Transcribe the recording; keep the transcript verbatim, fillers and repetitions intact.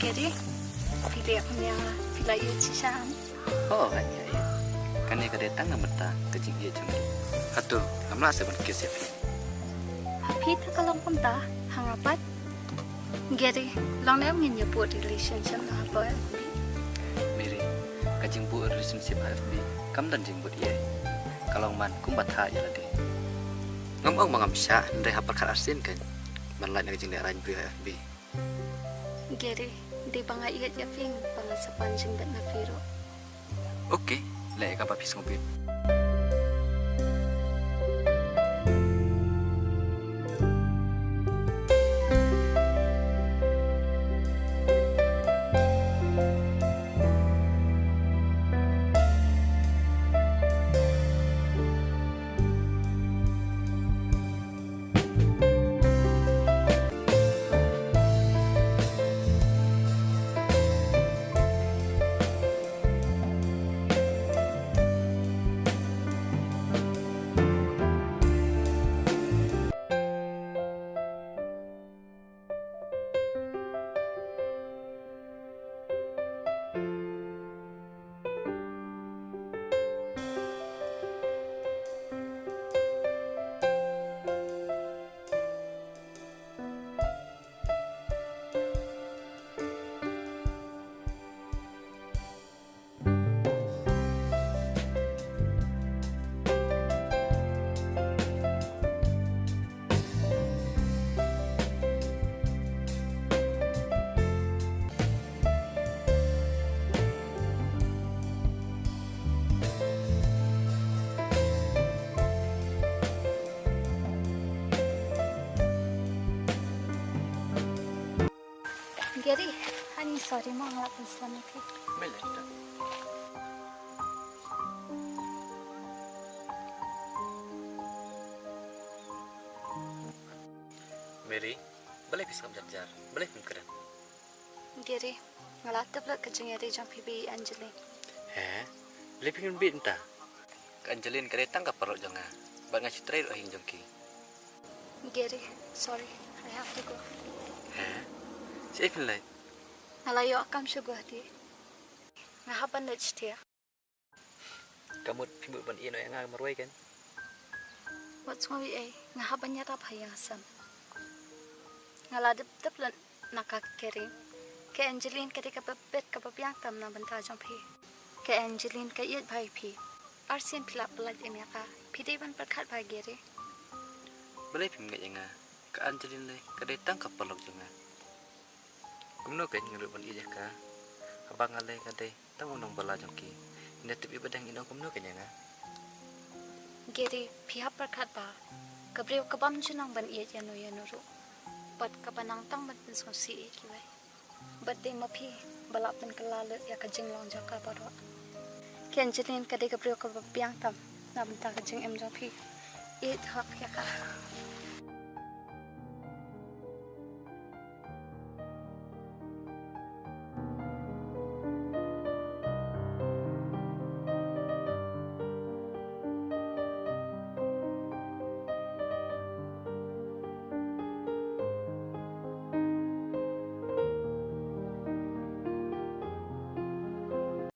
Gary, phi dei kum ïa nga, phi la ïeit shisha em? Oh, hooid, hooid. Kane ka dei tang namar ka jingïeit jong ngi. Hato ngam lah seh ban kiss ïa phi? Ha phi te ka long kumta, ha nga pat? Gary, long ne em ngin ïa buh relationship na ha F B? Mary, ka jingbuh relationship ha F B kam don jingbud ei. Ka long man kumba thah ïa lade. Ngam ong ba ngam shah, hynrei ha pyrkhat arsien kan ban lait na ka jingleh rang briew ha F B. Gary, dei ba nga ïeit ïa phi, ba nga sa pan jingbit na phi ruh. Okay, leh ïa kaba phi sngewbha. Gary, honey, sorry mo, nga la pynslem ïa phi. Mele ta. Mary, balei phi sngap jar jar? Balei phim kren? Gary, nga la tip lut ka jingïadei jong phi bad Angeline. He? Balei phim bieit mynta? Ka Angeline ka dei tang ka paralok jong nga. Bad nga shu trei ruh ha ïing jong ki. Gary, sorry, I have to go. He? Shaei phin leit? Nga la ïoh kam sha Guwahati. Nga hap ban leit shatei. Ka mut phi mut ban ïeh noh ïa nga marwei kan? Wat sngew ei ei, nga hap ban ïarap ha ïing ha sem. Nga la dep dep leh na ka Kering. Ka Angeline ka dei kaba bit kaba biang tam na bynta jong phi. Ka Angeline ka ïeit bha ïa phi. Arsien phi la pyllait im ïa ka. Phi dei ban pyrkhat bha Gary. Balei phim ngeit ïa nga? Ka Angeline lei ka dei tang ka paralok jong nga. Kumno kein nga ruh ban ïeit ïa ka? Haba nga lei ka dei tang u nongbylla jong ki. Ynda tip ïa ba dang in ong kumno kein ïa nga? Gary, phi hap pyrkhat ba ka briew ka bym ju nang ban ïeit ïano ïano ruh. Bad kaba nang tang ban pynsngewsih ïa kiwei. Bad dei ma phi ba lah pynkylla lut ïa ka jinglong jong ka baroh. Ka Angeline ka dei ka briew kaba biang tam na bynta ka jingim jong phi. Ïeit hok ïa ka.